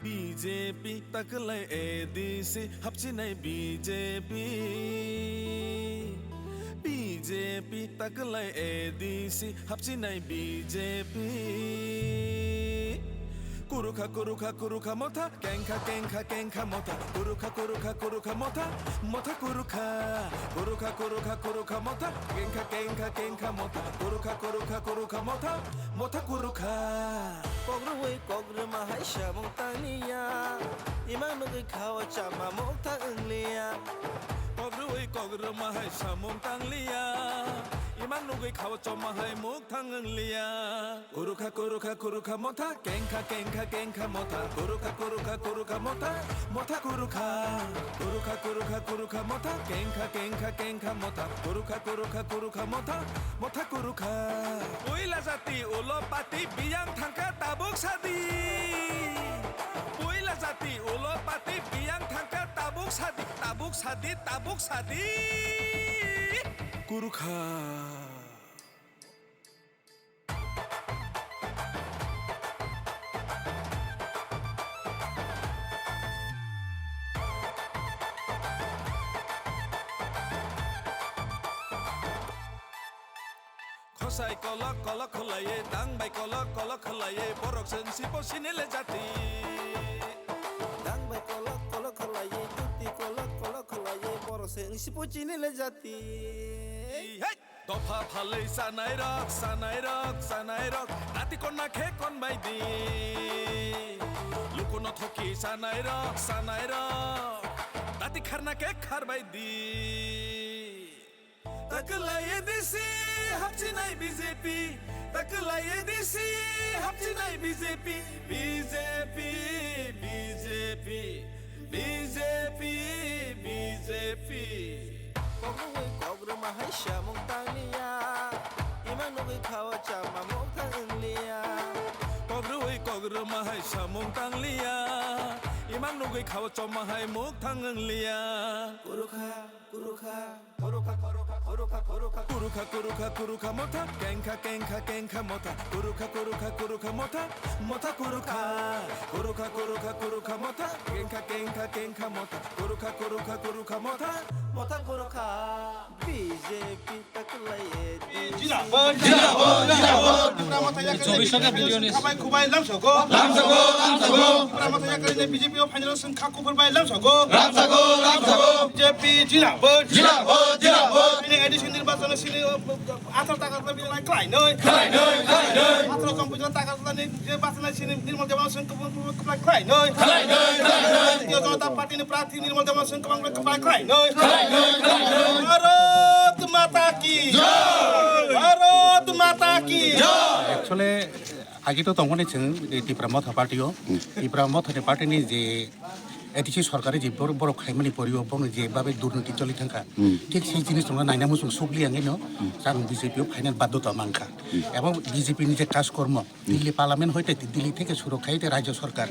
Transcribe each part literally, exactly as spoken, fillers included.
B J P taklai A D C hapchinai B J P. B J P taklai A D C hapchinai B J P. Kurukha, kurukha, kurukha motha, kengkha, kengkha, kengkha motha. Kurukha, kurukha, kurukha motha, motha kurukha. Kurukha, kurukha, kurukha motha, kengkha, kengkha, kengkha motha. Kurukha, kurukha, kurukha motha, motha kurukha. Kok rwui kok rwma hai samung tangliya. Imang nugui kha o chama mukthang wngliya. Kok rwui kok rwma hai samung tangliya. Imang nugui kha o chama hai mukthang wngliya. Kurukha, kurukha, kurukha motha, kengkha, kengkha, kengkha motha. Kurukha, kurukha, kurukha motha, motha kurukha. Kurukha, kurukha, kurukha motha, kengkha, kengkha, kengkha motha. Kurukha, kurukha, kurukha motha, motha kurukha. Puila jati ulo pati biyang thangkha tabuk sadi. Puila jati ulo pati biyang thangkha tabuk sadi, tabuk sadi, tabuk sadi. Kurukha. Khosai kolok kolok khlaiwi, tang bai kolok kolok khlaiwi, borok chwng sipo sinile jati. Tang bai kolok kolok khlaiwi, tuti kolok kolok khlaiwi, borok chwng sipo sinile jati. Hey! Dopha phalwi chanai rok, chanai rok, chanai rok, nati konna khe kon bai di. Lukuno thoki chanai rok, chanai rok, nati kharna khe khar bai di. Taklai A D C hapchinai B J P, taklai A D C hapchinai B J P, B J P, B J P, B J P, B J P. Kok rwui kok rwma hai samung tangliya, imang nugui kha o chama mukthang wngliya. Kok rwui kok rwma hai samung tangliya, imang nugui kha o chama hai mukthang wngliya. Kurukha, kurukha. Kurukha, kurukha, kurukha, kurukha. Kurukha, kurukha, kurukha motha, kengkha, kengkha, kengkha motha. Kurukha, kurukha, kurukha motha, motha kurukha. Kurukha, kurukha, kurukha motha, kengkha, kengkha, kengkha motha. Kurukha, kurukha, kurukha motha, motha kurukha. B J P taklai A D C. Jindabad, jindabad, jindabad. Tipra Motha yakarwi chobbish ghonta video ni khabai khubai lamsogo. Lamsogo, lamsogo. Tipra Motha yakarwi B J P o final song kha kuphur bai lamsogo. Lamsogo, lamsogo. B J P jindabad. Jindabad, jindabad. Bini A D C nirbachon sini, uh, atharo taka taka bini lai khlai noi. Khlai noi, khlai noi. Atharo chongpui jora taka taka ni je bachana sini Nirmal Debbarma song kuphur kuphur khlai khlai noi. Khlai noi, khlai noi. Bharatiya Janata Party ni prarthi Nirmal Debbarma song kuphur kuphur khlai noi. Khlai noi, khlai noi. Bharat Mata ki. Jai. Bharat Mata ki. Jai. Actually, agi to tongmani chwng, eh, Tipra Motha party o. Hmm. Tipra Motha ni party ni je A D C sorkari je bor-, borok khaimani pori o, bono je babe durnoti choli thangkha. Hmm. Thik sei jinis tongna naina muchung sukli ang ino, hmm, chwng B J P o final baddhota mankha. Hmm. Ebong B J P ni je kaj kormo, Delhi Parliament hoite Delhi theke suru khai te Rajya Sarkar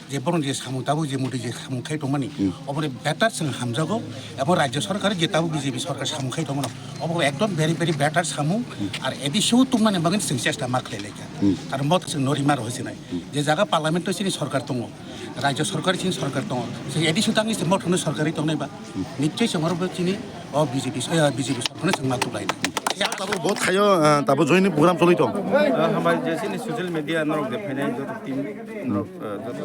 je borok je samung tabuk je mudi je samung khai tongmani, hmm, oboni better chwng hamjago, ebong Rajya Sarkar je tabuk B J P sarkar samung khai tongmano, obo ekdom very, very better samung, hmm, ar A D C o tongmani bagwi chwng chesta ma khlai laikha. Hmm. Ar mot chwng nori ma rohoi sinai. Hmm. Je jaga Parliament o chini sarkar tongo, Rajya Sarkar chini sarkar tongo, chwng A D C o tangwi chwng mot hwnwi sarkar tongnai ba, hmm, nichoi chwng oro chini O B J P, eh, B J P sorkar no chwng ma tuklai na. Tabuk bo thaio, eh, tabuk joining program choli tong. Ah, hambai je chini social media norok je phainai joto team norok, eh, joto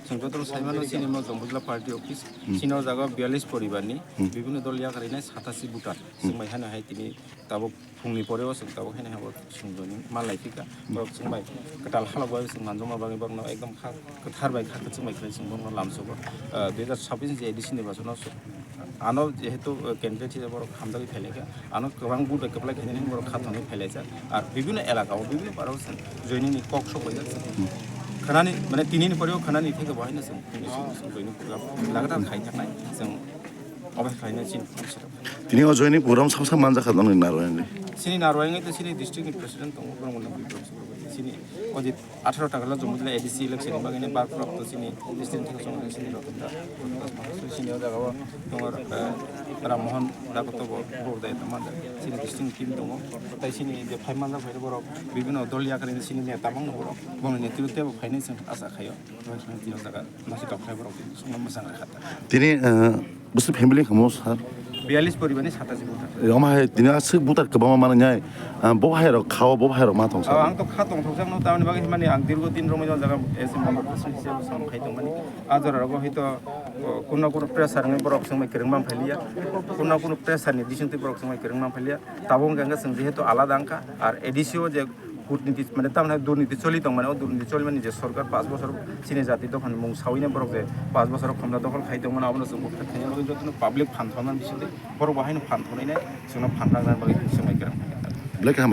chwng joto saimano chini mo Jambujla party office, hmm, chini o jaga biyalish poribar ni, hmm, bibhinno dol yakarwi nai satasi voter. Hmm. Chwng bai hano hai tini tabuk phungni pore o chwng tabuk haino habo chwng joining ma lai phika. Hmm. Borok chwng bai kwtal halok bai chwng manjakma bagwi borokno ekdom kha kwthar bai kha kwchwng bai khlai chwng bono lamsogo. Ah, dui hazar sabbish ni je A D C nirbachon o ano jehetu, ah, candidate hisabe borok hamjagwi phailaikha, ano kwbang vote bai kwplai khainani borok kha thangwi phailaijak. Ar bibhinno elaka o, bibhinno para o chwng joining ni kok sok laijak chwng. Hmm. Khwnani, mane, tini ni pore o khwnani theke bo haino chwng, chwng, chwng joining program lagatar khai thaknai chwng obo khlainai chini. Tini o joining program sam sam manjakha nokni narwai ni. Chini narwai wngwi tei chini district ni president tongo, borok no Bikram Subrahmanya. Chini o je atharo taka lo jomui A D C election ni bagwi ni barprapto chini district thani chwng chini Ratan Das. Chini o jaga o tongo, eh, Ram Mohan Dakoto bo, bo dai tongma da. Chini district team tongo. Tai chini je phai manjak phai borok bibhinno dol yakarwi chini neta bangno borok. Bongni netrito bo phainai chwng asa khaio. Tini o jaga nasi tokhai borok chwngno mwchang rwkha. Tini, eh, bwswk family kamo sir? Biyalish poribar ni satashi voter. Omo hai tini aswk voter kwbangma manwi nai, ah, bo hai rok khao, bo hai rok ma tong Oh, sir. Ang to kha tongthokjak no, tamni bagwi himani ang dirgo din romwi no jaga S M member khasni se sam khai tongmani. A jora rogo hito, oh, kuno kuno pressure ni borok songbai kwrwng man phailiya. Kuno kuno pressure ni bisingtwi borok songbai kwrwng man phailiya. Tabuk hwnkha hwnkhe chwng jehetu alada wngkha, ar A D C o je kutniti, mane, tamni durniti choli tongmani, o durniti cholimani je sorkar panch bochor chini jati dophani mung sawi borok je panch bochor khomda dokhol khai tongmani, abono chwng bwkha khaina bagwi jotono public phan thorna bisingtwi borok bo haino phan thornai nai, chwngno phan rang rang bagwi chwng bai kwrwng. Belai kaham.